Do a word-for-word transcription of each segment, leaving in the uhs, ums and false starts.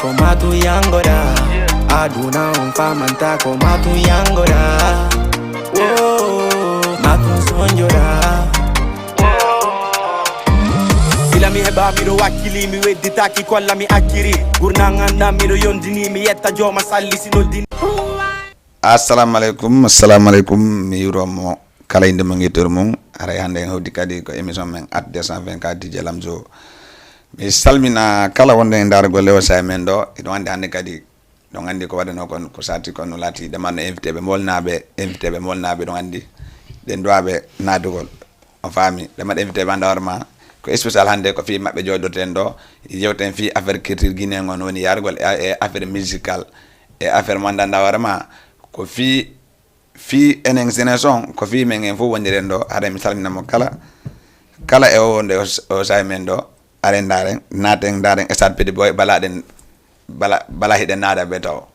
Ko matu yangoda, aduna on famanta ko matu yangoda. Oh, matu sonjoda. Sila mi heɓa miɗo wakkili, mi wedditaki kolla mi acciri. Gurnan an ɗan miɗo yondini, mi yetta jooma salli si noddini. Assalamu aleykum, assalamu aleykum. Mi yuroo mo kala innde mo ngittor mum. Haray hannde en hewti kadi ko émission men at deux cent vingt-quatre D J Lamzo. Mi salmina kala wonɗo e ndaarugol Lewo Saay men ɗo. Eɗon anndi hannde kadi, ɗon anndi ko waɗanoo kon, ko saati kon no laati ɗemanno invité ɓe molnaaɓe, invité ɓe molnaaɓe, ɗon anndi ɗen duwaaɓe naatugol. On faami, ɗemanno invité ɓe annda hoore ma, ko spécial hannde, ko fii maɓɓe jooɗoten ɗo, yewten fii affaire culture guinéen on woni yaarugol e, e affaire musical, e affaire mo anndanɗaa hoore ma, ko fii, fii enen jeunesse on, ko fii men en fof wondiren ɗo. Haray mi salmina mo kala, kala e o wonde o, o saa'i men ɗo. Hare ndaaren, naaten ndaaren Stade Petit Boy, bala ɗen, bala, bala hiɗen naada ɓe taw.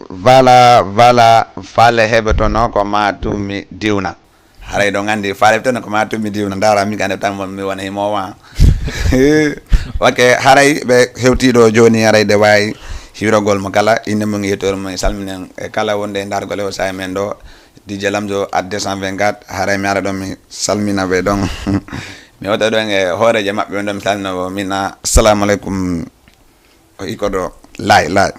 Voilà, voilà, faale heɓotono ko ma tumi diwna. Haray ɗon anndi faale heɓotono ko ma tumi diwna. Ndaara mi kande tan mo mi wona himo wa. Ok, haray ɓe hewtiɗo jooni, haray ɗe waawi hiirogol mo kala, innde mum e yettoore mum, e salminen e kala wonde e ndaargol Lewo Saay men ɗo. D J Lamzo at deux cent vingt-quatre, haray mi ara ɗon mi salmina ɓe ɗon. Mi hota ɗon e hooreejo maɓɓe on ɗon mi salmina mo, mi na, "Assalamu alaikum." O iko ɗo, laay, laay.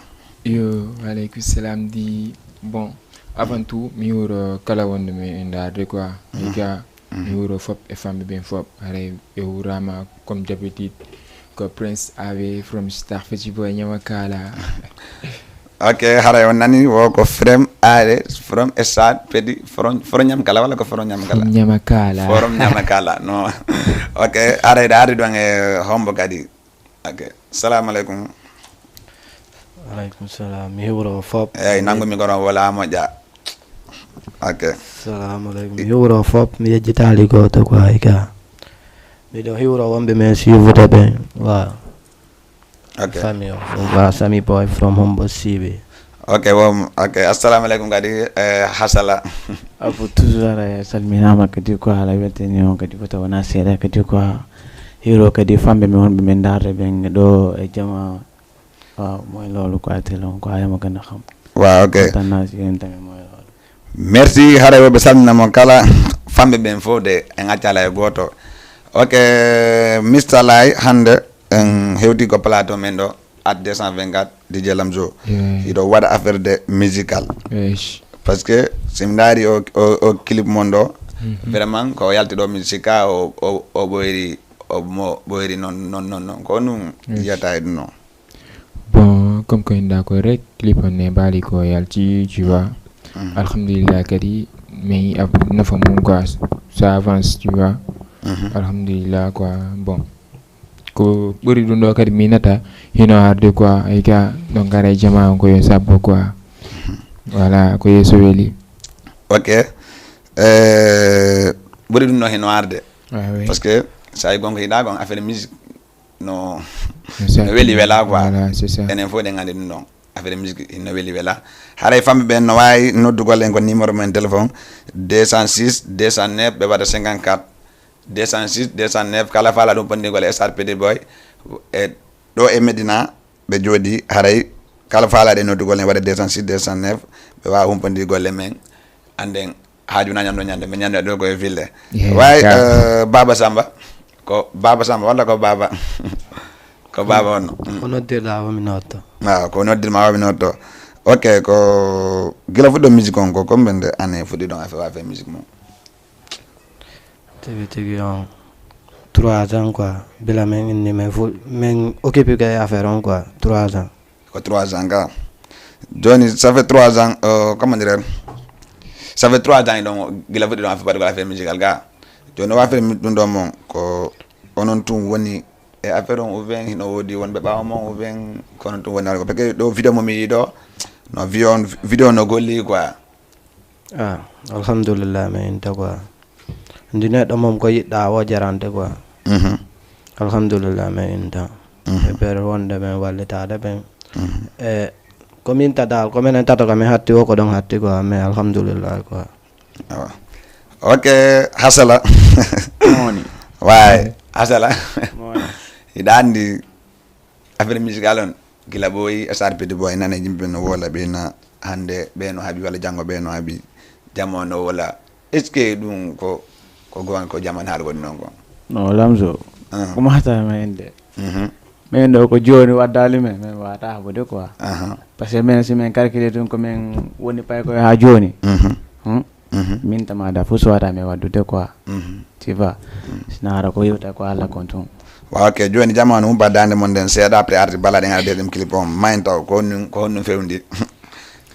Yo, wa alaikum salam di. Bon, avant tout, mi huro kala wonde mi e ndaarde quoi. Ika, mi huro fop e famɓe ɓen fop. Haray ɓe hurama comme d'habitude. Ko Prince Ave from Star Fetty Boy Nyamakala. Ok, haray on nani wo ko Frem Are from Esat Pedi from from Nyamkala wala ko from Nyamkala? From Nyamakala. From Nyamakala, no. Ok, haray da ari ɗon e hombo kadi. Ok, salamu alaikum. Alaikum salam, mi huro fop. Eyi, nangu mi kono wala moƴƴa. Ok. Salamu alaikum, mi huro fop, mi yejjitaali goto ko hay ka. Miɗo hiwro wonɓe men suivude ɓen. Wa. Ok. Sami o. Wa Sami boy from Hombo C B. Ok, wom, ok. Assalamu alaikum kadi, eh, Hasala. Abu toujours ara e salminama kadi ko ala weltani on kadi ko tawana seeɗa kadi ko hiro kadi famɓe men wonɓe men darde ɓen ɗo e jama. Waaw, mooy loolu quoi, te loolu quoi, yaa ma gën a xam. Waaw, ok. Kontaan naa si yéen tamit, mooy loolu. Merci, haray woɓe salmina mon kala famɓe ɓen fof de en accala e gooto. Ok, Mister Lay, hannde en hewti ko plateau men ɗo at deux cent vingt-quatre D J Lamzo. Hiɗo waɗa affaire de musical. Parce que si mi ndaari o, o, o clip mon ɗo, vraiment ko o yalti ɗo musica o, o, o ɓoyri, o mo ɓoyri noon, noon, noon, noon. Ko ɗum yiyata e ɗum noon. Bon, comme ko inda ko rek, clip on ne bali ko yalti, tu vois. Alhamdulillah kadi, mais ab nafa mum quoi, ça avance, tu vois. Alhamdulillah quoi. Bon, ko ɓuri ɗum ɗo kadi minata hino arde quoi, ay ga ɗon gara e jama on ko yo sabbo quoi. Voilà, ko yeeso weli. Ok. Eh, ɓuri ɗum ɗo hino arde. Ah, oui. Parce que sa yi gonko hiɗa gon affaire musique no, no weli wela quoi. Voilà, c'est ça. Enen fof eɗen nganndi ɗum ɗon. Affaire musique no weli wela. Haray famɓe ɓen no waawi noddugol en ko numéro men téléphone deux cent six deux cent neuf, ɓe waɗa cinquante-quatre. Deux cent six deux cent neuf, kala faala ɗum ponndi golle S R P D Boy. E ɗo e Medina, ɓe jooɗi haray kala faalaɗe noddugol en waɗa deux cent six deux cent neuf, ɓe waawa humpondirgol e men. Annden haaju na ñamɗo ñande, mi ñande ɗo ko e ville. Way, eh, Baba Samba. Ko Baba Samba walla ko Baba? Ko Baba on. Ko noddirɗa o mi notto. Ah, ko noddirma o mi notto. Ok, ko gila fuɗɗo musique on ko combien de année fuɗɗi ɗon affaire affaire musique mum? Tigi tigi on trois ans quoi. Bila men inni men fu men occupé kay affaire on quoi. Trois ans. Ko trois ans ka. Joni ça fait trois ans, euh, comment dire? Ça fait trois ans ɗon gila fuɗɗi ɗon affaire baɗugol affaire musical ka. Joni o affaire ɗum ɗon mon ko onon tun woni e affaire on ou bien hino wodi wonɓe ɓaawo mon ou bien ko onon tun woni parce que ɗo vidéo mo mi yi ɗo no vidéo on vidéo no golli quoi. Ah, alhamdulillah, mi inta quoi. Ndi neɗɗo mom ko yiɗɗa o jarante quoi. Mhm. Alhamdulillah, mi inta. Mhm. E ɓeɗo wonde men wallitade ɓen. Mhm. E ko min tadal ko minen tato ka mi hatti o ko ɗon hatti quoi, mais alhamdulillah quoi. Awa. Ok, Hasala. Moni. Way, Hasala. Moni. Hiɗa andi affaire musical on gila ɓooyi S R P D Boy nane yimɓe no wola ɓe na hannde ɓe no haɓi walla janngo ɓe no haɓi jamo no wola. Est ce que ɗum ko ko gon ko jaman haala woni noon kon? No Lamzo. Ah. Ko mahata men de. Mhm. Men ɗo ko jooni waddali men men wata haɓude quoi. Aha. Parce que men si men calculer ɗum ko men woni pay koye ha jooni. Mhm. Hmm? Mhm. Min tamada fof sowata mi waddude quoi. Mhm. Tu vois? Sina hara ko yewta ko Allah kon tun. Wa ok, joni jamanu badande mon den seeɗa après arti bala den arde dem clip on main taw ko nun ko nun fewndi.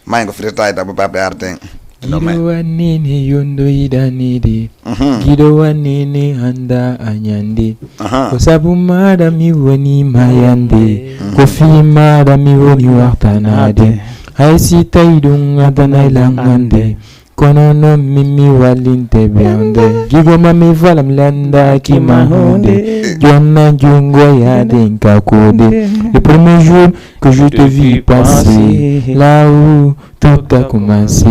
Main ko freestyle taw après arten. Giɗo wannini yondo yiɗanidi. Mhm. Giɗo wannini handa a ñandi. Aha. Ko sabu maɗa mi woni mayande. Mhm. Ko fi maɗa mi woni waxtanade. Hay si tawi ɗum adanay langande. Kono noon min mi wallinte ɓe annde. Gigo ma mi falam lanndaaki ma huunde. Jonna junngo yaaden ka koode. Le premier jour que je te vis passer là où tout a commencé.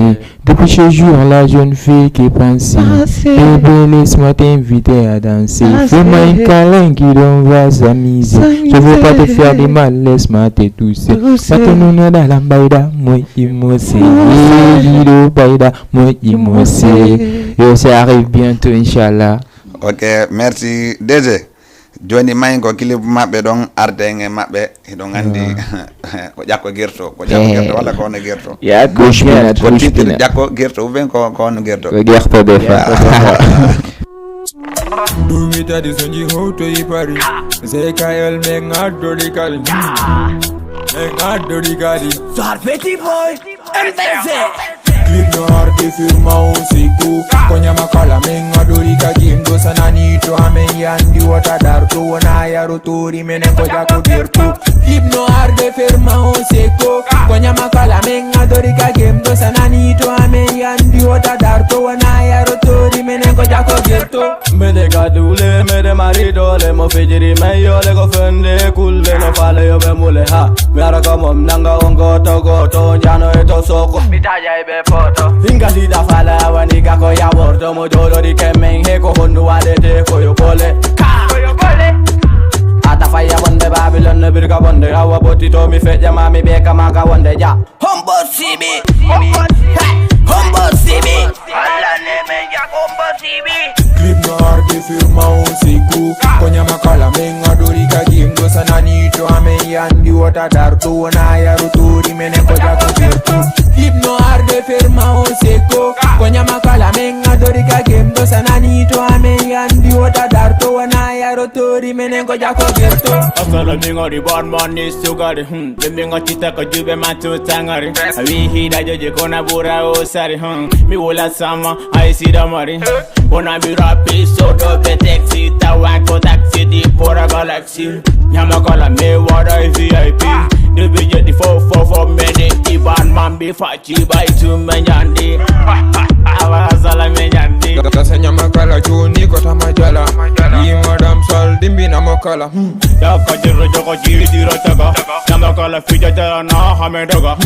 Depuis ce jour, la jeune fille qui pensait, bébé, laisse-moi t'inviter à danser. Fais-moi un câlin qui l'on va s'amuser. Je veux pas te faire de mal, laisse-moi te tousser. Maintenant, on a la baïda, moi, il m'a dit, baïda, moi, il m'a dit. Et on s'arrive bientôt, Inch'Allah. Ok, merci D J. Joni mayi ko clip maɓɓe ɗon arde e maɓɓe, hiɗon andi ko ƴakko gerto, ko ƴakko gerto walla ko ono gerto. Ko titre ƴakko gerto ou bien ko ko ono gerto. Ko gerto de fa. Ɗum witadi so nji howtoyi pari. Zekael men addori kadi. Men addori kadi. Sar petit boy. M T Z. Clip no arde firma o seko. Ko nyama kala men adori ka game do sanani to amen yandi wata dar to wona yaro tori menen ko jako gerto. Clip no arde firma o seko. Ko nyama kala men adori ka game do sanani to amen yandi wata dar to wona yaro tori menen ko jako gerto. Mede gadule mede mari dole mo fijiri men yole ko fende kulle no fale yo be mule ha. Mi ara ko mom nanga wongo to go to jano e to soko. Mi taja e be foto. Hinga si da fala wani ga ko ya worto mo jolo di kemen he ko hondu wale te ko yo bole. Ka ko yo bole. Ata faya bonde Babylon no birga bonde awa boti to mi fe jama mi be kama ga wonde ja. Hombo sibi. Hombo sibi. Alla ne men ja hombo sibi. Clip no arde firma o seko. Ko nyama kala men adori ka game do sanani to amen yandi wata dar to wona yaro tori menen ko jako gerto. Clip no arde firma o seko. Ko nyama kala men adori ka game do sanani to amen yandi wata dar to wona yaro tori menen ko jako gerto. Asala mi ngori bon man ni sugari. Ɓe min goccita ko juuɓe ma tutangari. A wi hiɗa joje kona ɓura o sari. Mi wula sama ay siɗa mari. Wona mi rapi soɗo ɓe taxi tawa ko taxi di pora galaxy. Nyama kala me waɗa e V I P. Dubi jeɗi fo fo fo mene iban mambi faci bay tume nyandi. Awa sala me nyandi. Tasa nyama kala joni ko tama jala. Yi madam sal dimbina mo kala. Jaka jirro joko jiri diro taga. Nyama kala fija jara na hame daga.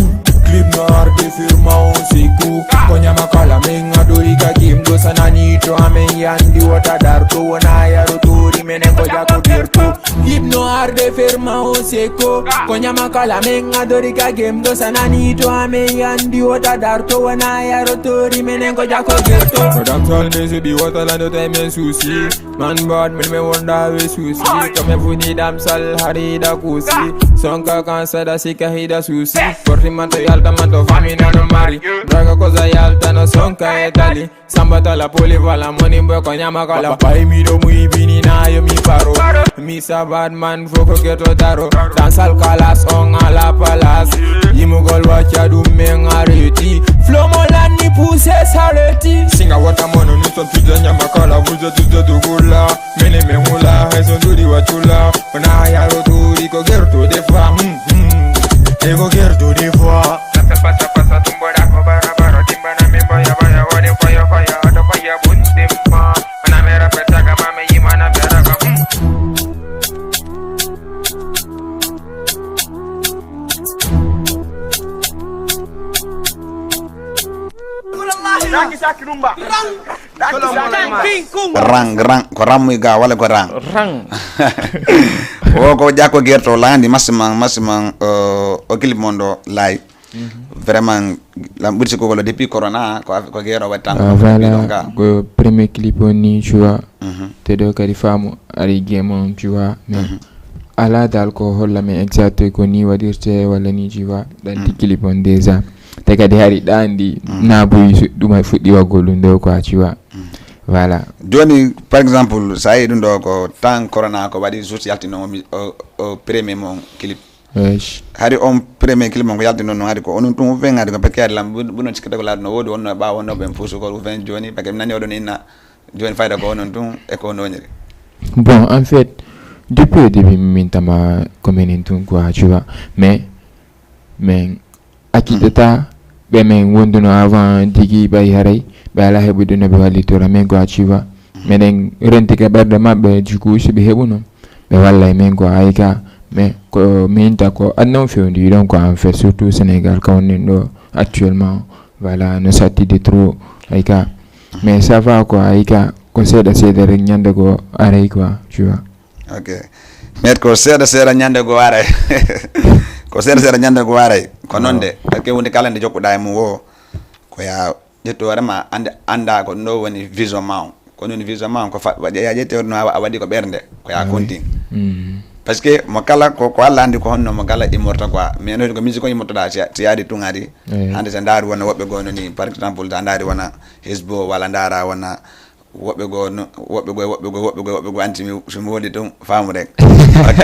Clip no arde firma o seko. Ko nyama kala men adori ka game do sanani to amen yandi wata dar to wona yaro tori menen ko jako gerto. Clip no arde firma o seko. Ko nyama kala men adori ka game do sanani to amen yandi wata dar to wona yaro tori menen ko jako gerto. Madam sal me subi wata lando tay men susi. Man bad men me wonda we susi. Kame funi dam sal hari da kusi. Sonka kan sada sika hida susi. Forti manto yalta manto famina no mari. Braga koza yalta no sonka e tali. Samba tala poli vala moni mbo ko nyama kala. Pai mi do mu ibini na yo mi paro. Mi sabat man foko geto taro. Dansal kalas on ala palas. Yimugol wacha dum men areti. Flomo lani puse sareti. Singa wata mono ni son tuja nyama kala vuza tuja dugula. Mene me mula, hay son duri wa chula. Wana yaro duri ko gerto de fa. Hmm, hmm. E ko gerto de fa. Pasa pasa pasa tumbo da ko bara bara timba na me baya baya wale fire fire ada fire bun dem ma. Mana mera peta kama me yimana mera ka. Hmm. Rang rang ko rammuy ga wala ko rang. Rang. O ko ƴakko gerto landi massiman massiman o clip mon ɗo laayi. Vraiment lam ɓuri sikkugol depuis corona ko ko gero waɗi tan. Voilà. Ko premier clip on ni tu vois. Te ɗo kadi faamu ari game on tu vois mais ala dal ko holla men exact ko ni waɗirte walla ni tu vois. Ɗanti clip on déjà. Te kadi hari ɗa andi nabuyi ɗuma fuɗɗi waggol ɗum ɗo quoi tu vois. Voilà. Joni par exemple sa yi ɗum ɗo ko tan corona ko waɗi juste yaltino o o premier mon clip. Hari on premier clip mon ko yaltino non hari ko onon tun fen hari ko pekke hari lam buno cikkata ko laatno wodi wonno ɓawo wonno ɓen fusugol fen joni parce que mi nani oɗon inna. Joni fayda ko onon tun e ko noniri. Bon en fait depuis au début min tama ko menen tun quoi tu vois mais min accitata ɓe min wonduno avant digi ɓay haray ɓe ala heɓude no ɓe wallitora min quoi tu vois. Minen renti ka ɓerɗe maɓɓe du coup si ɓe heɓuno ɓe walla e min quoi hay ka. Mais ko minta ko adna on fewndi ɗon ko en fait, surtout Sénégal ka wonnen ɗo actuellement. Voilà, no satti de trop. Ay ka. Mais ça va quoi, ay ka. Ko seeɗa seeɗa rek ñande go aray quoi, tu vois. Ok. Met ko seeɗa seeɗa ñande go aray. Ko seeɗa seeɗa ñande go aray. Ko noon de. Parce que wonde kala nde jokkuɗa e mum o, ko ya ƴettu hoore ma, anda, anda ko ɗo woni vision ma on. Ko ɗum vision ma on, ko fa-, wa-, ya ƴetti hoore no a wa-, a waɗi ko ɓernde, ko ya kontin. Parce que mo kala ko, ko Allah andi ko honno mo kala immorta quoi. Mais no ko musique on immortoɗa, si a, si a ari tun ari. Hande sa ndaari wona woɓɓe goo no ni, par exemple, sa ndaari wona Hizbo, walla ndaara wona woɓɓe goo no, woɓɓe goo, woɓɓe goo, woɓɓe goo, woɓɓe goo, anti mi, so mi woni tun, faamu rek. Ok.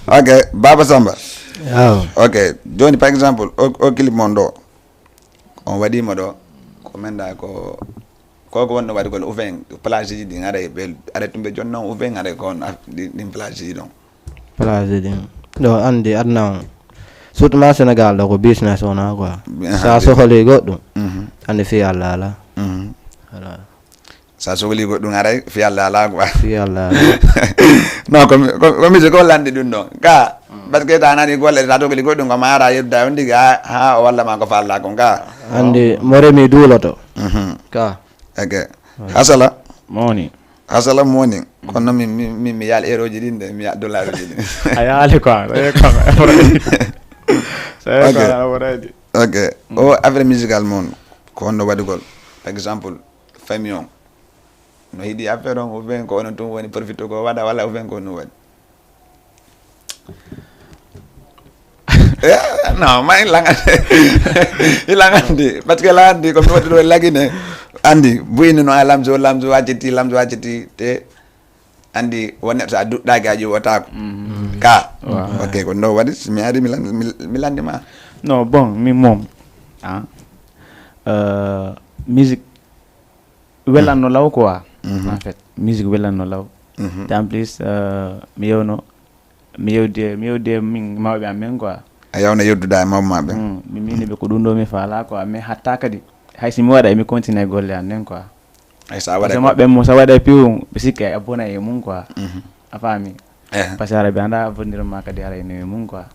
Ok, Baba Samba. Yaw. Ok, joni par exemple, o, o clip mon ɗo, on waɗima ɗo, ko menda ko, ko ko wonno waɗugol, ou bien plage ji ɗin, aray ɓe, aray tumɓe joni noon, ou bien aray ko on af-, ɗin, ɗin plage ji ɗon. Plage ɗin. Ɗo andi adna on. Surtout ma Sénégal ɗo ko business wona quoi. Sa sohli goɗɗum. Andi fi Allah ala. Voilà. Sa sohli goɗɗum aray fi Allah ala quoi. Fi Allah ala. Non, ko mi, ko, ko mi ko landi ɗum ɗon. Ka, parce que ta nani golle, ta togli goɗɗum ko mara yedda on diga ha, ha o walla ma ko falla kon ka. Andi mo remi duuloto. Ka. Ok. Hasala. Mawni. Hasala moni. Kono min, min, min mi yaal eroji ɗin de, mi yaal dollaruji ɗin. A yaali quoi. Tawi quoi. Tawi Ok. Quoi, already. Ok. O affaire musical mon, ko honno waɗugol? Par exemple, famille on. No yiɗi affaire on, ou bien ko onon tun woni profité ko waɗa, walla ou bien ko no waɗi? Eh, non, ma il langande. Il langande. Parce que la andi, comme tu vois, lagine. Andi, buyini no a lamzo, lamzo, acciti, lamzo, acciti, te. Andi, won neɗɗo sa duɗɗaki a ƴiwotako. Ka. Ok, ko ndo waɗi, mi ari, mi lan-, mi, mi landi ma. Non, bon, min moom. Ah. Euh, musique welanno law quoi. En fait, musique welanno law. Te en plus, euh, mi yewno, mi yewdi, mi yewdi e min mawɓe am ɓen quoi. A yawna yewduda e mawɓe ma ɓen. Mm, mi mini ɓe ko ɗum ɗo mi faala quoi, mais hatta kadi hay si mi waɗa, mi continue golle an nden quoi. Ay sa Parce que waɗa. Maɓɓe mo sa waɗa piw, ɓe sikka a bona e mum quoi. A faami. Eh. Parce que ara ɓe anda avenir ma kadi ara e mum quoi.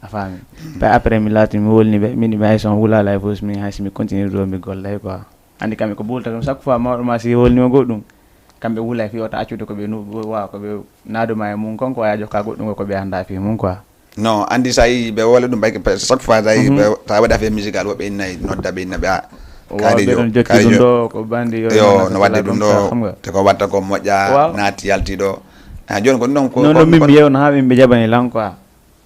A faami. Pe après mi laati mi wolni ɓe, min mi hay son wulala e fos, min hay si mi continue ɗo mi gollay quoi. Andi kam ko ɓurta kam chaque fois mawɗo ma si wolnima goɗɗum, kamɓe wulay fi wata accude ko ɓe nu-, wa ko ɓe naaduma e mum kon quoi, ya jokka goɗɗum ko ɓe anda fi mum quoi. Non, andi sa yi ɓe wole ɗum bayke pe-, chaque fois sa yi ɓe, ta waɗi affaire musical woɓɓe innayi nodda ɓe inna ɓe a Wa ɓe ɗon jokki ɗum ɗo ko bandi yo yo nana no wadde sala ɗum sa ɗo xam nga. Te ko watta ko moƴƴa. Waaw. Naati yalti ɗo. Ha joni ko non ko Non, non, ko- min ko- mi yewno ha min ɓe jaɓani lan quoi.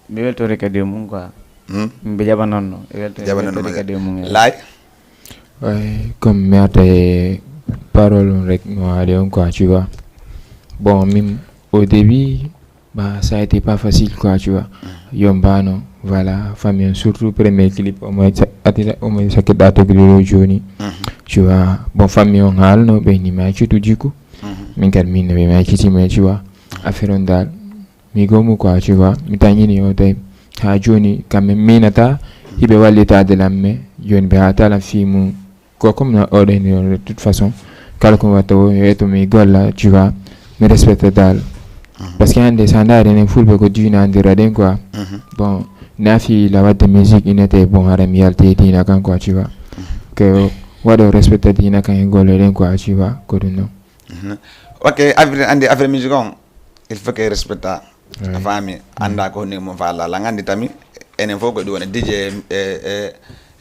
Mi weltori kadi e mum quoi. Hmm? Min ɓe jaɓanonno e weltori Jaɓanonno weltori ɓe. Kadi e mum. Lay. Ouais, comme mi arta e parole on rek no haali on quoi, tu vois. Bon, min au début, bah, ça a été pas facile quoi, tu vois. Yombano, voilà, famille on, surtout premier clip, omo sa- ati omo sakkiɗa to vidéo joni. Tu vois, bon, famille on haalno ɓe ni ma cutu jikku. Min kadi min no ɓe ma cuti mais tu vois. Affaire on dal. Mi gomu quoi, tu vois. Mi tañini o tawi ha joni kamɓe minata hiɓe wallitade lam, mais joni ɓe hatala fi mum. Ko comme no oɗo ni de toute façon, kala ko watta o yeto mi golla, tu vois. Mi respecte dal. Parce que hande sa ndaari enen fulɓe ko diina andira ɗen quoi. Bon, nafi la wadde musique inete, bon, hara mi yalti diina kan quoi, tu vois. Que waɗo respecte diina kan e golle ɗen quoi, tu vois, ko ɗum non. Ok, affaire andi affaire musique on, il faut que respecta. A faami, anda ko honni mum fa Allah la ngandi tami. Enen fof ko ɗum woni D J e, e,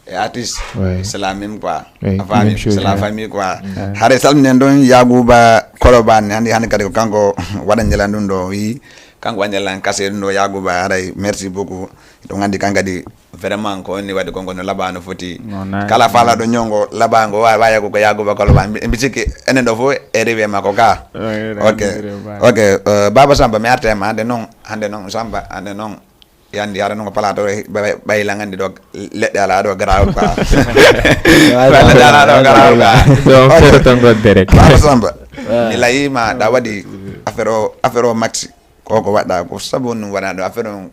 e artiste. C'est la même quoi. A faami, c'est la famille quoi. Hare salminen ɗon Yaguba Kolobane, hande hande kadi ko kanko waɗa ñalan ɗum ɗo wi. Kanko waɗa ñalan kase ɗum ɗo Yaguba, haray merci beaucoup. Ɗum andi kan kadi vraiment ko onni waɗi konko no laba no foti. Kala falaɗo ñongo laba ngo wawi wawi ko ko Yaguba Kolobane. Mbi sikki enen ɗo fof e rewi e makko ka. Ok. Ok. Baba Samba, mi arta e ma hande noon, hande noon Samba, hande noon yandi hara noon ko palato ɓayla gandi ɗo leɗɗe ala ɗo garawol quoi. Leɗɗe ala ɗo garawol quoi. Ɗo fere tan godde rek. Baba Samba, mi layima ɗa waɗi affaire o, affaire o maxi. Koko waɗɗa ko sabu on ɗum waɗa ɗo affaire on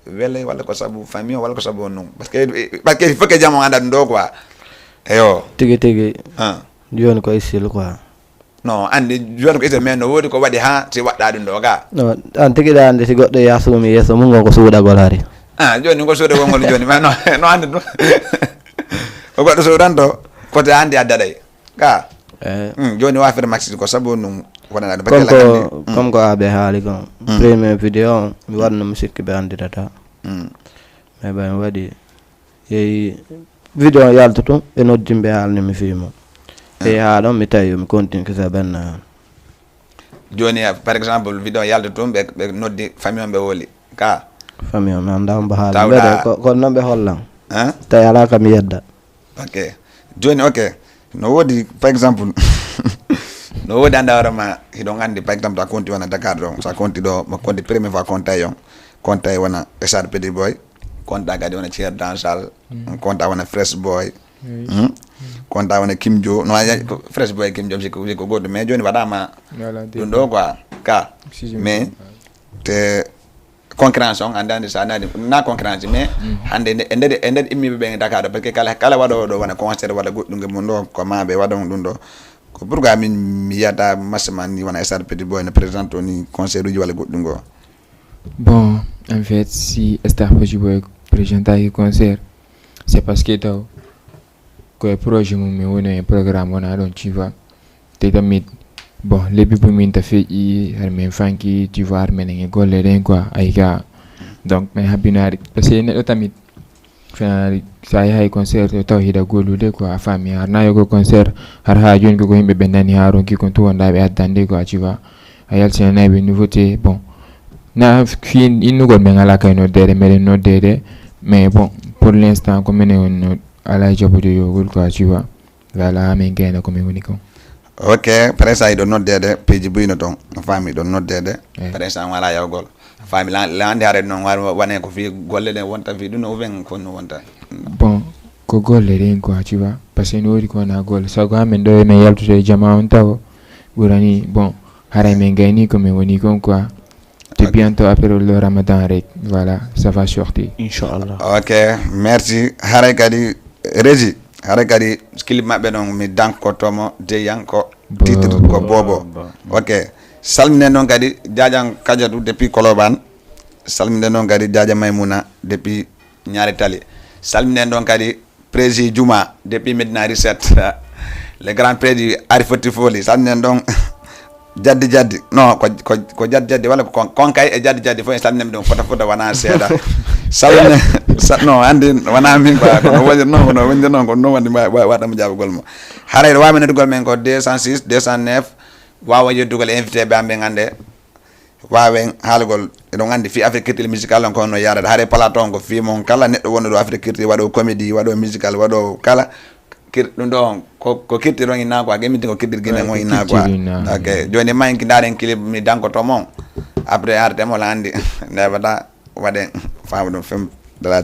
wele walla ko sabu famille o walla ko sabu on ɗum? Parce que, parce que il faut que jam o anda ɗum ɗo quoi. Eyo. Tigi tigi. Joni ko isil quoi. No, anndi, jooni ko ite, mais no woodi ko waɗi haa si waɗɗa ɗum ɗo ga. No, an tigi ɗa anndi si goɗɗo yaha suumi yeeso mum, ngon ko suuɗagol hari. Ah, jooni ko suuɗagol ngol jooni, mais no, no anndi ɗum. Ko goɗɗo suuɗanto, kote anndi a daɗay. Ga. Eh. Hmm, jooni wa affaire Maxi ko sabu ɗum wonana ɗum. Comme ko, hmm, comme ko aɓe haali kon. Hmm. Premier vidéo on, mi waɗno mi sikki ɓe annditata. Hmm. Mais ɓay mi waɗi, yehi vidéo on yalta tun, ɓe noddi mi ɓe haalni mi fii mo. Yehi haa ɗon, mi tawi yo mi continue kisa ɓenna. Jooni, par exemple, vidéo yalta tun, ɓe, ɓe noddi famille on ɓe woli. Ka. Famille on, mi annda on mbo haala. Tawɗa. Mbede, ko, ko non ɓe hollan. Hein? Tawi alaa ka mi yedda. Ok. Jooni, ok. No woodi, par exemple, no woodi annda hoore ma, hiɗon anndi, par exemple, a konti wona Dakar ɗon. So a konti ɗo, mo konti première fois konta e on. Konta e wona Richard Petit Boy. Konta kadi wona Thierry Dansal. Mm. Konta wona Fresh Boy. Oui. Hmm? Konta wona Kim Jo. No, ay, ay, ko Fresh Boy Kim Jo, si ko, si ko goɗɗo. Mais jooni waɗama ɗum ɗo quoi. Ka. Mais, te concurrence on, anndi, anndi, sa nani, na concurrence, mais hannde nde, e nder, e nder immiiɓe ɓen e Dakar ɗo, parce que kala, kala waɗoowo ɗo wona concert walla goɗɗunge mum ɗo, ko ma ɓe waɗon ɗum ɗo. Ko pourquoi min mi yiyata masse ma ni wona Star Petit Boy no présente ni concert uji walla goɗɗungo? Bon, en fait, si Star Petit Boy présentaki concert, c'est parce que taw ko e projet mum mi woni e programme wona ɗon, tu vois. Te tamit, bon, lebbi bu min ta feƴƴi, har min fanki, tu vois, har menen e golle ɗen quoi, ay ga. Donc, min habbinaari. Parce que neɗɗo tamit, fenaari, sa yahay concert, o taw hiɗa gollude quoi, a faami, har na yogo concert, har ha jooni ko ko yimɓe ɓe nani ha ronki kon tu wonda ɓe addande quoi, tu vois. A yaltinanay ɓe nouveauté, bon. Na fi innugol men ala kay noddeede, meɗen noddeede, mais bon, pour l'instant, ko menen on no ala jabude yogol quoi, tu vois. Voilà, min gayna ko min woni kon. Ok, presa hiɗo noddeede, piiji buyno toon, a faami hiɗo noddeede, eh, presa on alaa yawgol. A faami, la- laandi haare noon, wa- wane ko fii golle ɗen wonta, fii ɗum no uven ko no wonta. Bon, ko golle ɗen quoi, tu vois, parce que no woodi ko wona golle. Sago amen ɗo emen yaltude e jama on tawo, ɓurani, bon, haray min gayni ko min woni kon quoi. Te bientôt après le ramadan rek, voilà, ça va sortir. Inchallah. Ok, merci. Haray kadi Régie, haray kadi clip maɓɓe ɗon mi dankotomo de yanko, titre ko Bobo. Ok, salminen ɗon kadi Jajan Kajatu depuis Koloban. Salminen ɗon kadi Jaja Maymuna depuis Ñaari Tali. Salminen ɗon kadi Prési Juma depuis Medina Reset. Le grand Prési Ari Foti Foli, salminen ɗon. Jaddi jaddi, non, ko ko ko jaddi jaddi walla ko kon- konkay e jaddi jaddi fof en salminam ɗum fota fota wona seeɗa. Salmine sa- non, anndi wona min quoi, kono wonde non, kono wonde non, kono non wonde mbawi waɗamo jaabugol mo. Haray wawi noddugol men ko deux cent six, deux cent neuf. Wawa yeddugol e invité ɓe amɓe gande. Wawen haalugol, eɗon anndi fi Afrique Culture Musical on ko honno yarata. Haray plateau on ko fi mon kala neɗɗo wonɗo ɗo Afrique Culture, waɗo comédie, waɗo musical, waɗo kala. Kir ɗum ɗo on ko ko kirti ɗon inna quoi, gemi ko kirtir gine mo inna quoi. Ok, joni ma en ki ndaren clip mi danko to mon. Après arte mo landi ndebata waɗen faamu ɗum film de la.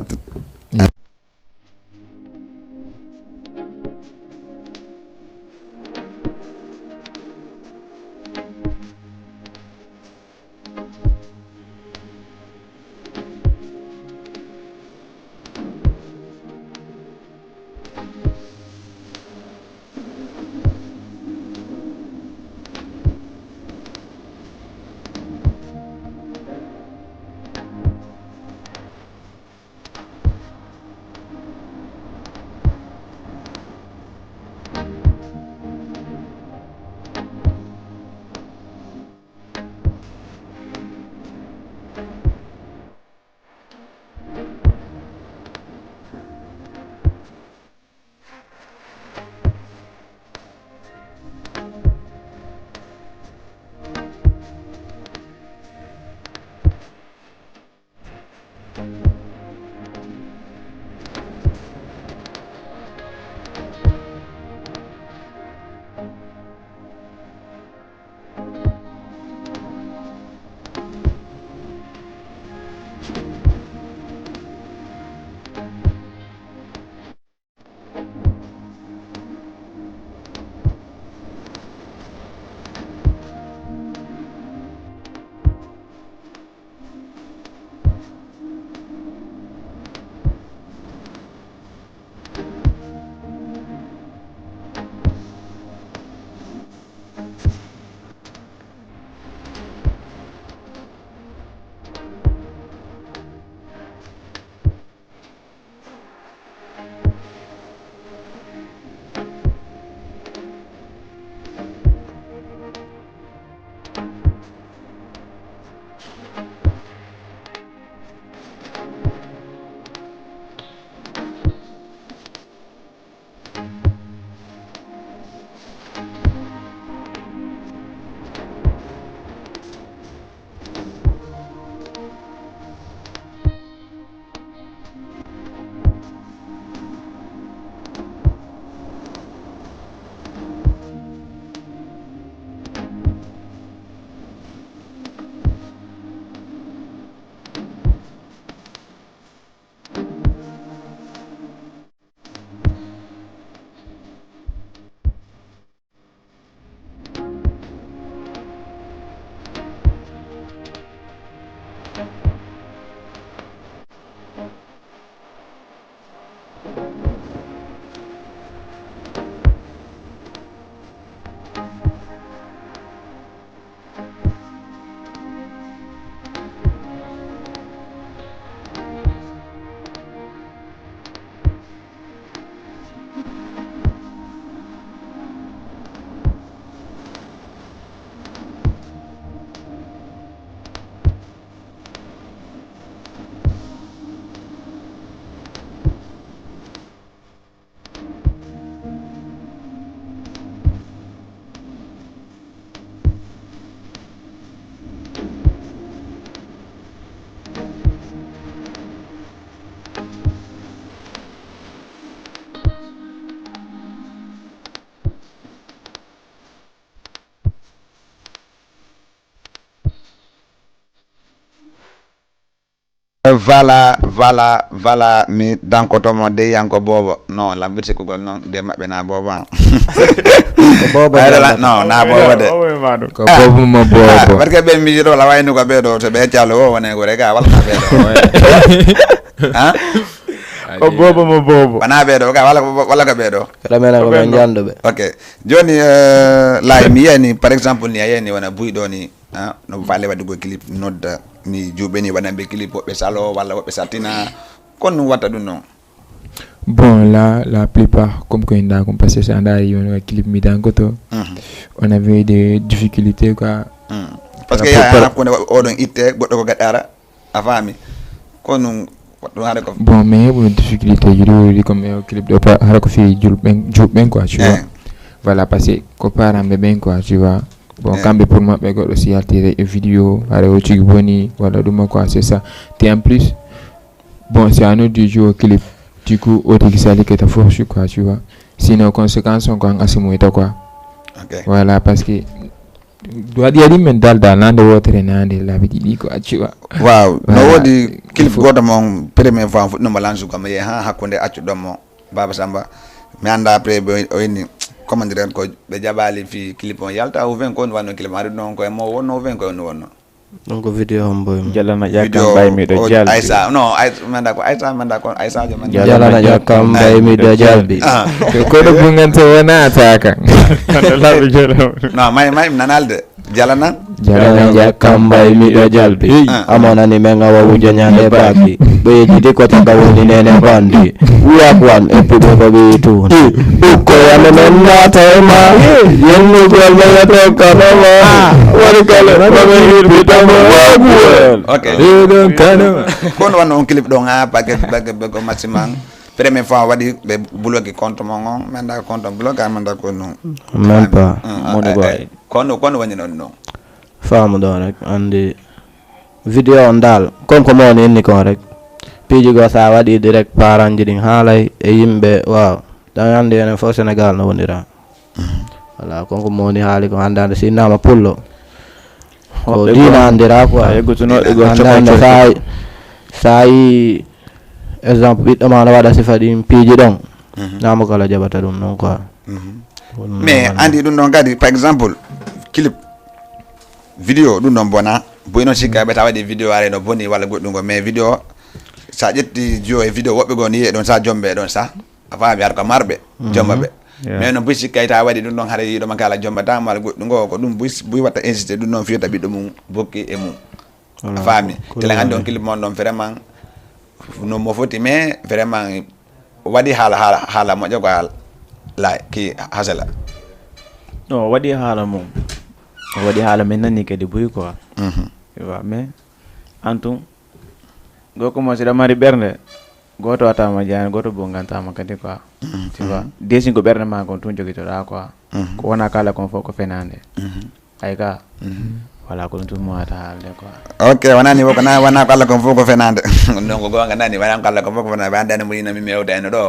Voilà, voilà, voilà, mi dankoto mo de yanko bobo. Non, lambir sikkugol non de maɓɓe na bobo an. Ko bobo Ay, de la- non, na bobo de. Ko bobo mo bobo. Parce que ɓe miijo ɗo la wayno ko ɓe ɗo to ɓe calo o wone ko rega wala ka ɓe ɗo. Hein? Ko bobo mo bobo. Wona ɓe ɗo ka wala wala ko ɓe ɗo. Kala men ko men jando ɓe. Ok. Joni euh, lay mi yani par exemple ni a yani wona buy ɗo ni. Ah, no faale waɗugol clip nodda mi juuɓeni waɗanɓe clip woɓɓe salo walla woɓɓe saltina. Kono ɗum watta ɗum noon. Bon, là, la plupart, comme ko en d'accord, parce que ça n'a rien à clip mi dangoto, on avait des difficultés quoi. Parce que ya hakkunde oɗon itte goɗɗo ko gaɗɗara a faami. Ko ɗum ɗum hare ko. Bon, mais heɓuno difficulté ji ɗo woni comme e clip ɗo pa hara ko fi julɓen juuɓɓen quoi, tu vois. Voilà, parce que ko parent ɓe ɓen quoi, tu vois. Bon, kamɓe pour maɓɓe goɗɗo si yaltire e vidéo hara o cigi boni walla ɗuma quoi, c'est ça. Te en plus, bon, c'est à nous de jouer au clip. Du coup, o tigi sali que ta force quoi, tu vois. Sinon conséquence on ko an asimoyta quoi. Ok. Voilà, parce que waɗi aɗi men dal dal nande wotere nande laabi ɗiɗi ko accuwa. Waaw, no woodi clip goto mon premier fois fuɗɗinoma lansugo mi yehi ha hakkunde accuɗon mo. Baba Samba, mi anda après ɓe o inni comment dire ko ɓe jaɓali fi clip on yalta ou vingt ko on wanno clip ari ɗon ko e mo wonno ou vingt ko on wonno. Donc vidéo hombo e mo. Jalana ƴakkam mbay miɗo jalbi. Aysa, non, Aysa manda ko Aysa manda ko Aysa jo manda. Jalana ƴakkam mbay miɗo jalbi. Ko ɗo bungante wona ataka. Non, may may nanalde. Jalanan. Jalanan ƴakkam mbay miɗo jalbi. Amonani men awa wujo ñande baki. Ɓe yejjiti ko caka woni nene bandi. Wiyak wan e puɗo ko ɓiyi tun. Ɓukkoy amen on naata e ma. Yennugol ɓe yeto kanama. Woni kala ko ɓe hirbitama waguwel. Ok. Ɗiɗon kanama. Kono wanno on clip ɗon ha paquet paquet ɓe ko maximum. Premier fois waɗi ɓe bloqué compte mon on. Menda compte on bloqué menda ko non. Même pas. Mono ko ay. Kono kono woni non non. Faamu ɗon rek andi. Vidéo on dal comme ko mowoni inni kon rek. Piiji goo sa waɗi direct paranji ɗin haalay e yimɓe waaw. Tan andi enen fof Sénégal no wonira. Voilà kon ko mowoni haali kon andande si innama pullo. Ko diina andira quoi. Andande sa sa yi exemple ɓiɗɗo ma no waɗa sifa ɗin piiji ɗon. Namo kala jaɓata ɗum non quoi. Mais andi ɗum ɗon kadi par exemple clip vidéo ɗum ɗon bona boy noon sikka ɓe ta waɗi vidéo are no boni walla goɗɗum go mais vidéo sa ƴetti jo e vidéo woɓɓe goo ni yiye ɗon sa jombe ɗon sa a faami har ko marɓe jomba ɓe mais noon buy sikka ta waɗi ɗum ɗon hara yiɗoma kala jombata ma goɗɗum go ko ɗum buy buy watta insisté ɗum ɗon fiyata ɓiɗɗo mum bokki e mum a faami telen andi on clip mon ɗon vraiment no mo foti mais vraiment waɗi haala haala haala moƴƴo ko haala la ki hasala no waɗi haala mum o waɗi haala min nani kadi buy quoi tu vois mais antum goko mo siɗa mari ɓernde goto wattama jeyani goto bo gantama kadi quoi tu vois desi ko ɓernde ma kon tun jogitoɗa quoi ko wona kala kon fof ko fenande ay ga voilà ko ɗum tun mowata haalde quoi ok wonani woko na wona ko allah kon fof ko fenade donc gonga nani wona ko allah kon fof ko fenade ɓe andani mo yinami mi ewda eno ɗo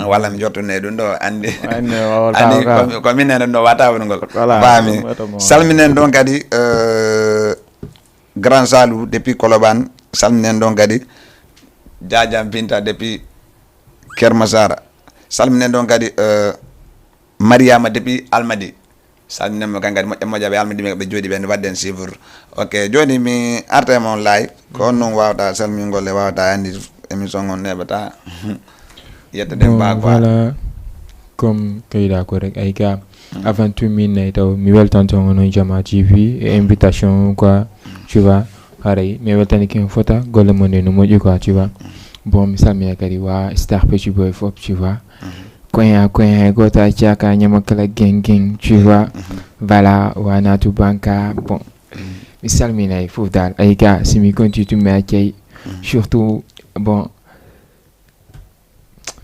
walla mi jortune ɗum ɗo andi andi ko minen ɗo wata wonugol faami salminen ɗon kadi euh, grand salou depuis koloban salminen ɗon kadi jajam binta depuis kermasara salminen ɗon kadi euh, mariama depuis almadi salminen mo kan kadi moƴƴa moƴƴa ɓe almadi ɓe jooɗi ɓe wadde en suivre ok joni mi arta e mon lay ko on noon wawata salmingol e wawata andi émission on neɓata yetta den ba quoi voilà comme kayɗa ko rek ay ga avant tout min nayi taw mi weltanto onon jama tv e invitation quoi tu vois haray mi weltani ken fota golle mon ɗe no moƴƴi quoi tu vois bon mi salmina kadi wa star petit boy fop tu vois koya koya hay goto accaka ñama kala geng geng tu vois voilà wa natu banka bon mi salminay fof dal ay ga si mi conti tum mi accay surtout bon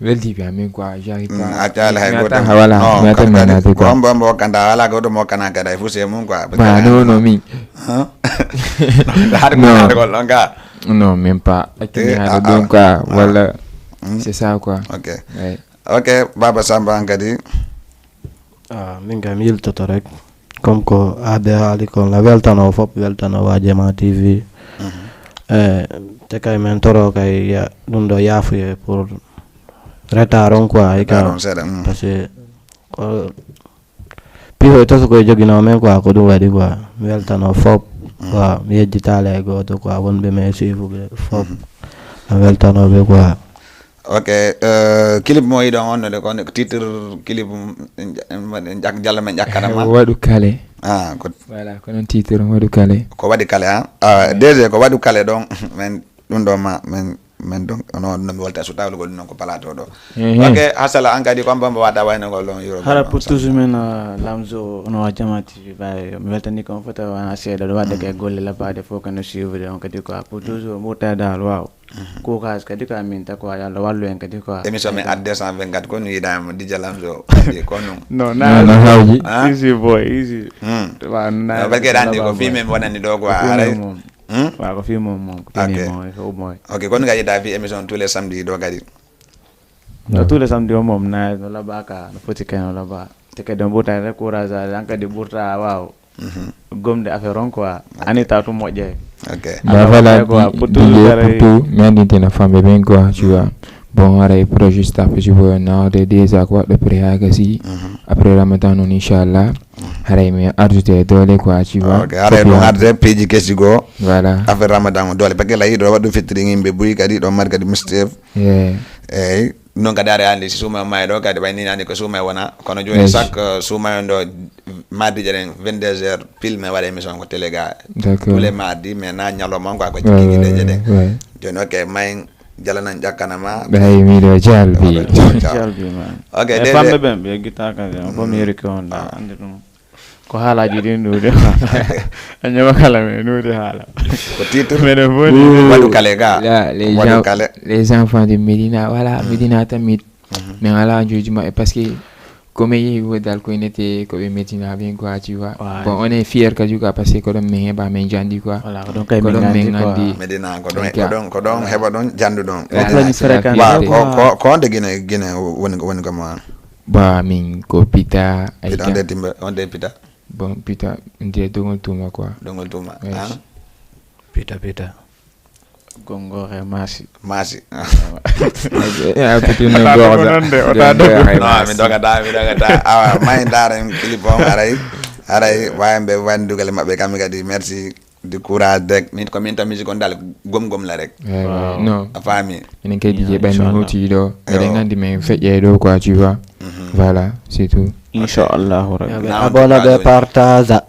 weldiɓe amin quoi j'arrive pas a caala hay goto voilà mi ata manade quoi hombo hombo hokkanta wala goto mo hokkana kadi hay fof c'est mum quoi ba non non mi har ko har gol ɗon ga non même pas accumi haɗa ɗon quoi walla c'est ça quoi ok ok baba samba an kadi Ah, min kam yiltoto rek comme ko aade haali kon la weltano fof weltano wa jama tv Eh, te kay men toro kay ya, ɗum ɗo yaafuye pour retard on quoi, ay ka. Retard on seeɗa, mm. Parce que ko pihoy toso koye joginoo men quoi, ko ɗum waɗi quoi. Mi weltano fop, mm, quoi. Mi yejjitaale e gooto quoi, wonɓe men suivuɓe fop. Mm. Mi weltano ɓe quoi. Ok, euh, clip mo yiɗon on de, ko titre clip, mm, en ja-, en waɗi, en ƴak-, jalla men ƴakkana ma. Waɗu kale. Ah, ko voilà, ko non titre mo waɗu kale. Ko waɗi kale, ha? Ah, D J, ko waɗu kale ɗon. Men ɗum ɗo ma, men, men ɗum, no, no mi wolta so tawlugol ɗum non ko plateau ɗo. Mhm. Ok, hasala an kadi ko mbamba wata waynagol ɗon Europe hara ɗon, pour toujours men, euh, Lamzo, no wa Jama T V, bay, mi weltani ko on fota wana seeɗa, ɗo wadde ke golle labbaɗe fof kano suivre on kadi quoi. Pour toujours, murta dal, waaw. Courage kadi quoi, min ta quoi, Yalla wallu en kadi quoi. Émission men ad deux cent vingt-quatre ko no yiɗama D J Lamzo, ko non. Non, non, na, non, hawji. Ah? Easy boy, easy. Hmm. Waaw, na, non, parce que ɗan ko film men wonani ɗo quoi, ko film haray. Mum. Hmm? Waaw, ko film mum, mum, ko film mum, ko mum. Ok, kono kadi ta fi émission tous les samedis ɗo kadi. No tous les samedis o mum, na, no labba ka, no foti kay no labba. Te kadi on ɓurta rek courage, an kadi ɓurta, waaw. Mhm. Gomde affaire on quoi. Ok. Ani ta tum moƴƴe. Ok. Ba voilà, pour tout, mi andintina famɓe ɓen quoi, tu vois. Bon, haray projet staff si bo nawde déjà ko waɗɗo pré ha gasi. Mhm. Après Ramadan on, inchallah. Mhm. Haray mi ardude doole quoi, tu vois. Ok, haray ɗum arde piiji kesi goo. Voilà. Affaire Ramadan o doole. Parce que la yiɗo waɗɗo fettiri yimɓe buy kadi ɗon mari kadi mistake. Yeah. Eyyi. Non kadi aɗa andi si suuma maayi ɗo kadi ɓay ni nani ko suuma wona. Kono joni chaque, euh, suuma on ɗo mardi jeɗen vingt-deux heures pile men waɗa émission ko télé ga. D'accord. Tous les mardis, mais na ñalawma on quoi, ko cikki guideje ɗen. Ouais. Joni ok, may jalanan ƴakkana ma. Ɓay miɗo jalbi. Jalbi ma. Ok, e famɓe ɓen ɓe guitta kadi on ko mi yeri ko on da. Ah. Andi ɗum. Ko haalaaji ɗin ɗuuɗi. A ñama kala mi ɗuuɗi haala. Ko titre? Mene boni. Waɗu kale ga. La, les Waɗu gens, kale. Les enfants de Médina, voilà, Médina tamit. Mhm. Mais ala joji maɓɓe parce que ko mi yehi wodal ko inete ko ɓe Médina ɓen quoi, tu vois. Ouais. Bon, on est fier kadi quoi parce que ko ɗon min heɓa min jandi quoi. Voilà, ko ɗon kay ko min ɗon gandi min quoi. Gandi. Médina ko ɗon, ko ɗon, ko ɗon heɓa ɗon jandu ɗon. Voilà, c'est la fierté. Ko, ko, ko nde Guinée, Guinée woni, woni ko ma? Ba min ko Pita. Pita, on de timbe, on de Pita. Bon, Pita, nde dogol tuma quoi. Dogol tuma. Yes. Ah. Pita, Pita. Gongo he masi. Masi. Ya, Pita no gorda. Non, mi dogata, mi dogata. Awa, may ndaren clip on aray. Aray, wayan ɓe wani dugal maɓɓe kamɓe kadi. Merci. Du courage rek. Min ko min ta musique on dal gom gom la rek. Eh, waaw. Non. A faami? Minen kadi je ɓay mi hoti ɗo. Eɗen nganndi min feƴƴay ɗo quoi, tu vois. Mhm. Voilà, c'est tout. Inchallahu rabbi. Abonné ɓe, partage.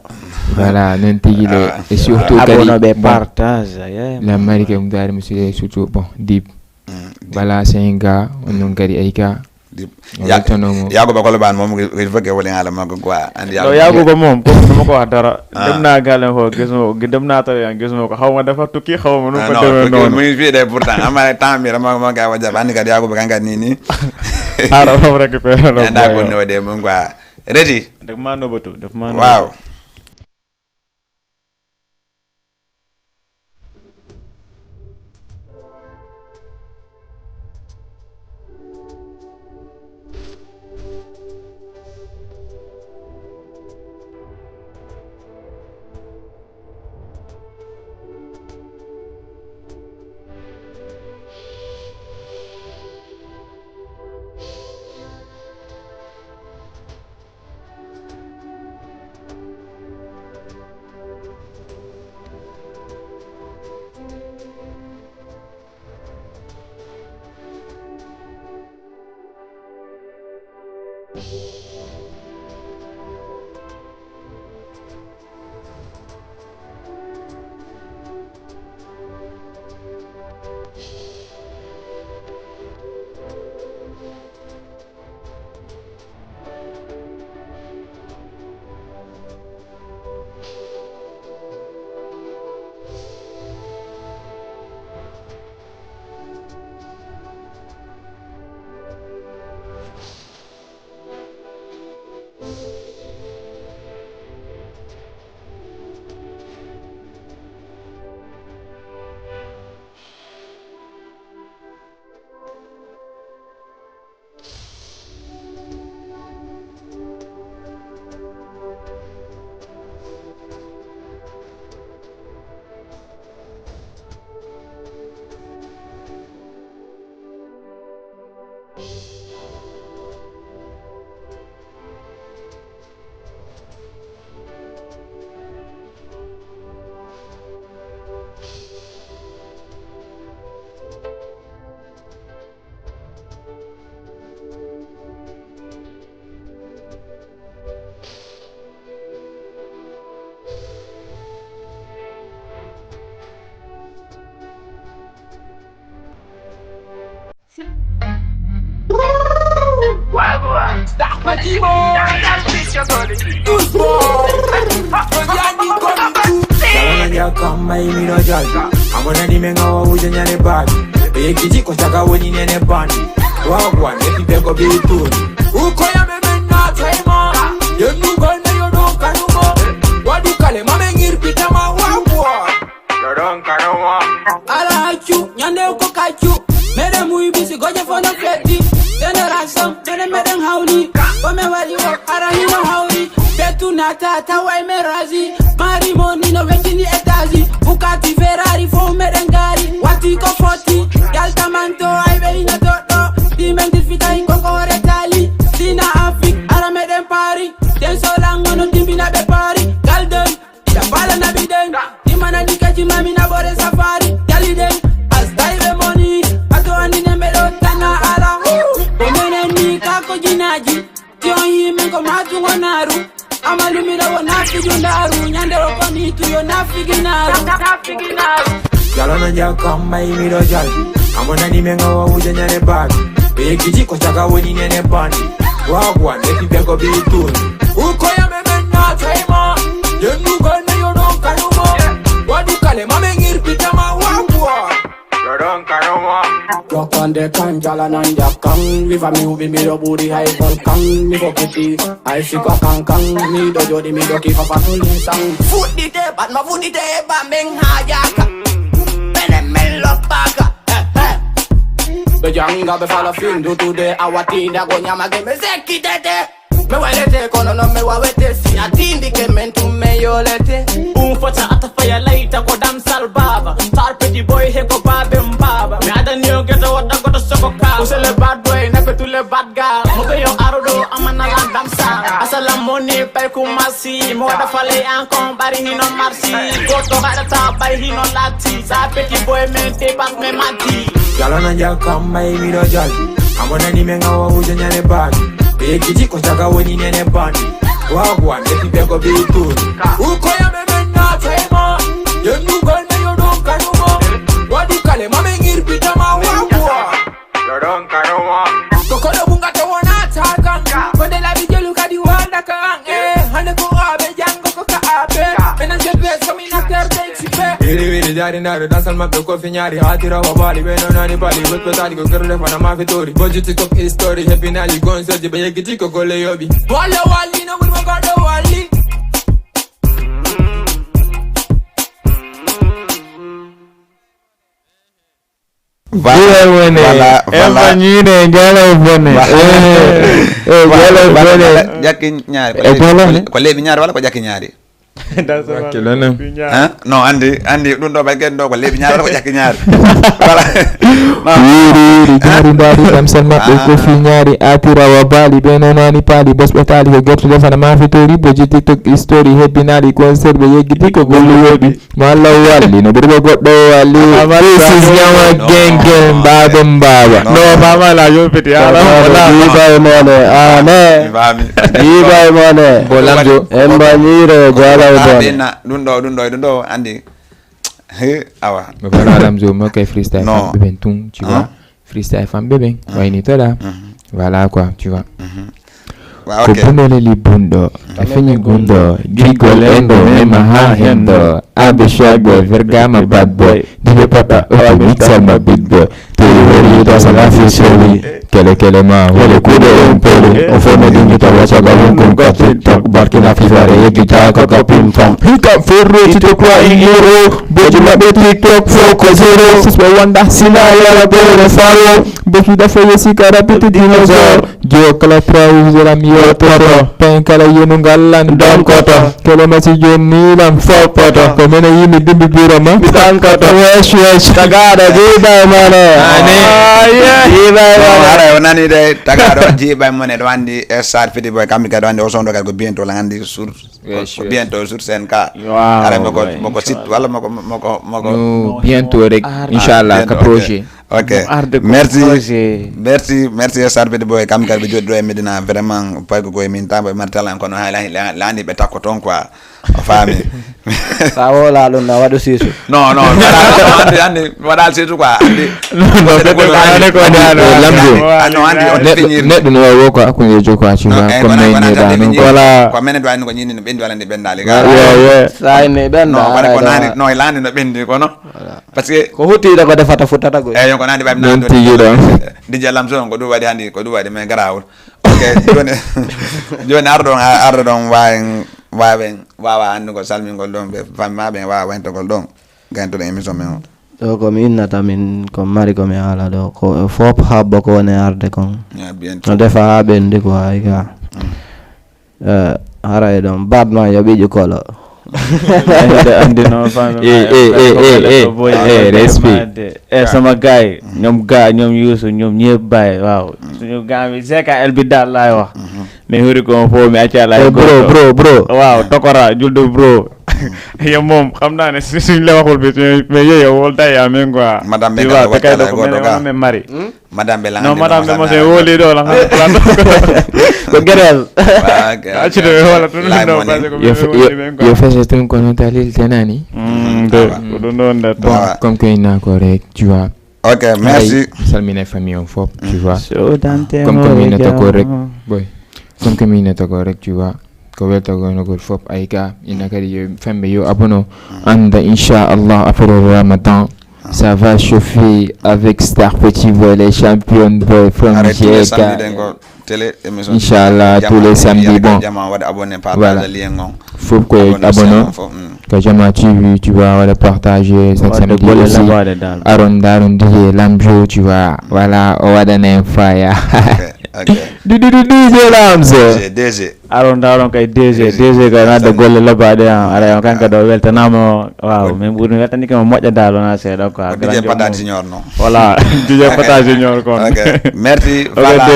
Voilà, non tigi le. Ah. Et surtout kadi, abonné ɓe, bon, partage, yeah. La mari ke mudari monsieur surtout bon deep. Mm, deep. Voilà, c'est un gars, on non kadi ay ka. Di- Yaago ba kolo ban moom il faut que woni haala makko quoi. Andi yaago ko moom ko no ko dara. Ah. Dem na galen ko gismo dem na taw yan gismo ko xawma dafa tukki xawma no ko demee non. Mo fi de pourtant amare temps mi rama mo ga wajja bani kadi yaago ba kanga ni ni. Ara mo récupérer no. Anda ko no de mon quoi. Ready? Def ma no batu def ma no. Wow. Yalana nja kamma imino jal. Amona ni menga wa uja nyane bad. Be kiti ko taka woni nene bandi. Wa wa ne ti bego bitun. Uko ya me menna taima. Yenu gol me yo don kanumo. Wadu kale mame ngir pitama wa wa. Yo don kanumo. Ala hachu nyande ko kachu. Mere muy bisi goje fono feti. Generation mene meden hawli. Ko me wali wo ara hino hawri. Betu nata tawai me razi. Mari moni no wetini etazi. Bukati Ferrari fo meden gari. Wati ko foti. Yalta manto ai be ina todo. Dimen disfita in koko retali. Sina afik ara meden pari. Den solango no timbina be pari. Galden ida bala na biden. Imana ni kaji mami na bore safari. Yaliden. As dai be moni. Ato ani nembe do tana ala. Omene ni kako jinaji. Tion yi men ko matu ngonaru. Amalu mi do wona figi naru. Nyande o koni tu yo na figi naru. Yalana nja kamma imino jal. Amona ni menga wa uja nyane bad. Be kiti ko taka woni nene bandi. Wa wa ne ti bego bitun. Uko ya me menna taima. Yenu gol me yo don kanumo. Wadu kale mame ngir pitama wa wa. Yo don kanumo. Klokande kan jala nan jakkan. Mi fami ubi mi do buri hay volkan. Mi fo kiti. Ay siko kankan. Mi do jodi mi do ki papa tulisan. Fudite bat ma fudite ba men hajaka. Mene men lo paga. Be janga be fala fin du tude awati da go nyama ge me sekitete. Me walete kono no me wawete si atindi ke men tu me yolete. Un fata ata faya laita ko dam sal baba. Sar petit boy he ko babe mbaba. Me adan yo geto wada goto soko ka. Usele bad boy na ko tule bad girl. Mo be yo arodo amana la dam sa. Asala moni pay ku masi. Mo wada fale an kon bari hino marsi. Goto hada ta bari hino lati. Sa petit boy men te pas me mati. Yalana nja kamma imino jal. Amona ni menga wa uja nyane bad. Be kiti ko taka woni nene bandi. Wa wa ne ti bego bitun. Uko ya me menna taima. Yenu gol me yo don kanumo. Wadu kale mame ngir pitama wa wa. Yo don kanumo. Kokolo bunga to wona takan. Konde la bijelu kadi wanda kan. Eh, hande ko abe jango ko ka abe. Mena je be so mi na ter ben si be. Wiri wiri jari naru dansal mabbe ko fi nyari hatira wa bali be no nani bali. Wot betali ko kerde fana ma fitori. Boji TikTok history happy nali gon soji be yegiti ko gole yobi. Wala wali no wuri mo godo wali. Voilà, voilà, voilà. Voilà. Voilà, voilà. Ƴakki ñaari ko leeɓi ñaari wala ko ƴakki ñaari? Hein? Non, andi andi ɗum ɗo ɓay gen ɗo ko leeɓi ñaari wala ko ƴakki ñaari? Voilà. Wiiri wiiri jaari ndaari kam sel maɓɓe ko fi ñaari atirawa baali ɓe nonani paali bosɓe taali ko gertude fana mafitori boji tiktok histori hebbinaali concert ɓe yeggiti ko gollu weɓi. Mo Allah walli no ɓuri ko goɗɗo walli. This is Yawa Geng Geng, Mbaaba Mbaaba. No, Mama la yopiti. Ala wala. Jiba e mone. Amen. Jiba e mone. Bolamjo. En mbañire jala e bone. Ɗum ɗo ɗum ɗo ɗum ɗo andi. He awa. Mo baro Alamjo mo kay freestyle. No. Ɓen tun, tu vois. Freestyle famɓe ɓen wayni toɗa. Voilà quoi, tu vois. Ko bunole li bunɗo e feñi gunɗo giggol enɗo mema ha henɗo. Abe shagboy vergama bad boy. Dibe papa oto mixal ma big boy. Teri wori to sa lafi sori. Kele kele ma wole kuɗe en pele. O fo me dingi to wacha balun kun ka tiktok barkina fifa e yegi ta ka ka ping pong. Hika ferro ti to kwa in euro. Boji maɓɓe tiktok fo ko zero. Sisɓe wonda sina yara boro faro. Boki da fo yesi kara piti dinosaur. Jiwo kala trawiseram yottoto. Pen kala yenungal lan donkoto. Kelema si jonni lan foppoto. Ko mene yimi dimbi biro ma mi tankoto. Wesh wesh. Tagaɗo jiba e mone. Jiba e mone. Ara o nani de tagaɗo jiba e mone ɗo andi star fiti boy kamɓe kadi o andi o sondo kadi ko bientôt la andi sur. Ko bientôt sur scène ka. Ara moko moko sit wala moko moko moko. Bientôt rek. Inchallah ka projet. Ok. Merci. Merci merci star fiti boy kamɓe kadi ɓe joɗi ɗo e Medina vraiment payko koye min tabo e martalan kono ha landi ɓe takko toon quoi. O faami. Sa wola ɗum na waɗu siisu. Non, non, voilà, non, anndi, anndi, waɗal siisu quoi, anndi. Lamjo. Neɗɗo no wawo ko hakkundejo quoi, tu vois, comme nayneɗa noon, voilà. Ko menen ɗo anndi ko ñinni no ɓenndi walla ndi ɓenndaali ga. Sa inni ɓennda. Non, waɗa ko naani, non, e laandi no ɓenndi kono. Parce que ko huttiiɗo ko defata futtata goy. Eyi, ko naani ɓay. Noon tigi ɗon. Dija Lamzo on ko ɗum waɗi hannde, ko ɗum waɗi, mais garaawol. Ok, jooni, jooni arɗo ɗon, arɗo ɗon waawen, waawen, waawa anndu ko salmingol ɗon, ɓe famma ɓen waawa wayntogol ɗon, gayntoɗo émission men o. Ɗo ko mi innata min, ko mari ko mi haala ɗo, ko fof habbo ko woni arde kon. No defa haa ɓendi ko hay ga. Haray ɗon badma yo ɓiƴu kolo. Ande no fami. Respect. E sama gay, ñoom ga, ñoom Yuusu, ñoom ñëpp bay, waaw. Suñu gami c'est que el bi daal laay wax. Mais huri ko fo mi acca laay. Bro, bro, bro. Waaw, tokora juldu bro. Yo moom xam naa ne suñ la waxul bi, mais yo yo wol tay amen quoi. Madame be ka wacca laay goto ga. Mari. Madame be la. Non, madame be mo se woli do la. Ko gerel. Acide wala tun do parce que yo fese tun kono talil tenani. Mm, do do do nda. Bon, comme que ina correct, tu vois. Ok, merci. Salmine famille on fop, tu vois. Comme que mi nata correct, boy. Comme que mi nata correct, tu vois. Ko weltagonogol fop ay ga ina kadi yo fembe yo abono anda inchallah après le ramadan. Ça va chauffer avec Star Petit Boy, les champions boy from J K. Télé émission inchallah tous les samedis. Bon, voilà. Fof ko abono ka Jama T V, tu vois, wala partager chaque samedi aussi. Aron daron D J Lamjo, tu vois, voilà, o waɗana en faya. D J Lamzo. D J. Aron daron kay D J, D J kay nadda golle lobaɗe an, ara on kanka ɗo weltanama. Waaw, min ɓurmi weltanike mo moƴƴa dal wona seeɗa quoi. D J Pata Junior non. Voilà. D J Pata Junior kon. Ok, merci. Voilà.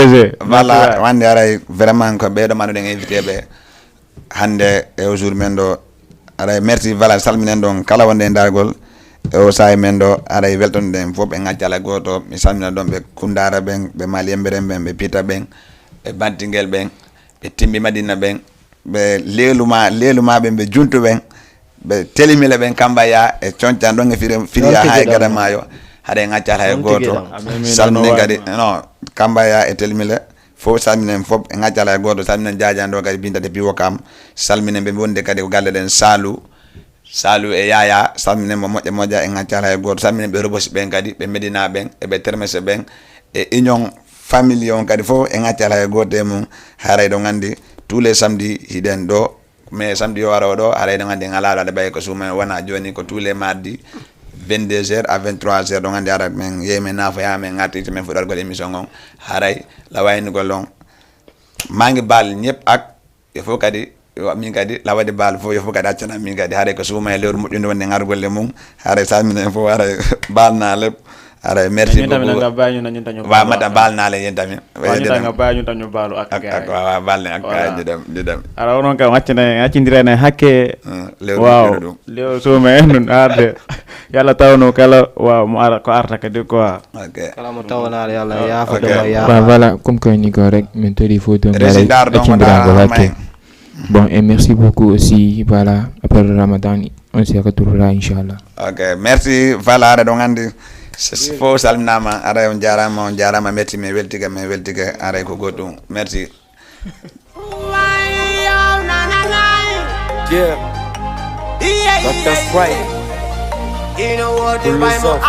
Voilà, wande aray vraiment ko ɓeyɗo manuɗen invité ɓe hande e o jour men ɗo. Aray merci, voilà, salminen ɗon kala wonde e dargol e o saahi men ɗo. Aray weltonoɗen fof ɓe gaccala goto, mi salmina ɗon ɓe Kundara ɓen, ɓe Malien Mberen ɓen, ɓe Pita ɓen, ɓe Bantingel ɓen, ɓe Timbi Madina ɓen, ɓe leeluma leeluma ɓen, ɓe juntu ɓen, ɓe telimile ɓen, kambaya e concan ɗon e firiya ha e gada maayo. Haɗa e gaccal hay goto. Salminen kadi no kambaya e telimile fof, salminen fof e gaccal hay goto. Salminen jajan ɗo kadi bindade piwo kam. Salminen ɓe wonde kadi ko galle ɗen salu. Salu e yaya, salminen mo moƴƴa moƴƴa e gaccal hay goto. Salminen ɓe robosi ɓen kadi, ɓe medina ɓen, e ɓe termese ɓen, e union famille on kadi fof e gaccal hay goto e mum. Haray ɗo gandi tous les samedi hiɗen ɗo. Mais samedi o ara o ɗo, haray ɗo gandi en ala ɗo aɗa ɓayi ko suuma en wona joni ko tous les mardi vingt-deux heures à vingt-trois heures ɗo gandi ara men yeyi men nafoya men gartiti men fuɗargol émission on. Haray la waynugol on mangi bal ñep ak yo fof kadi min kadi la waɗi bal fof yo fof kadi accana min kadi haray ko suuma e lewru moƴƴude wonde gargol e mum. Haray salmina en fof haray bal na leb. Aray merci beaucoup. Wa mata bal na le yentami. Wa nyuta nga ba nyuta nyu balu ak ak ak wa bal ne ak ay didam didam. Ara onon ka waccina waccindira ne hakke. Wow. Lew so me nun arde. Yalla tawno kala wa mo ara ko arta kadi quoi. Ok. Kala mo tawnaare yalla yaafo de ma ya. Ba voilà, comme que ni ko rek min todi foto ngara. Résident donc na hakke. Bon, et merci beaucoup aussi, voilà, après le ramadan on se retrouvera inchallah. Ok, merci. Voilà, aɗa ɗon anndi fof salminaama. Aray on jaaraama, on jaaraama, metti, mi weltike, mi weltike. Aray ko goɗɗum. Merci. Yeah. Doctor Sprite. Pull this up.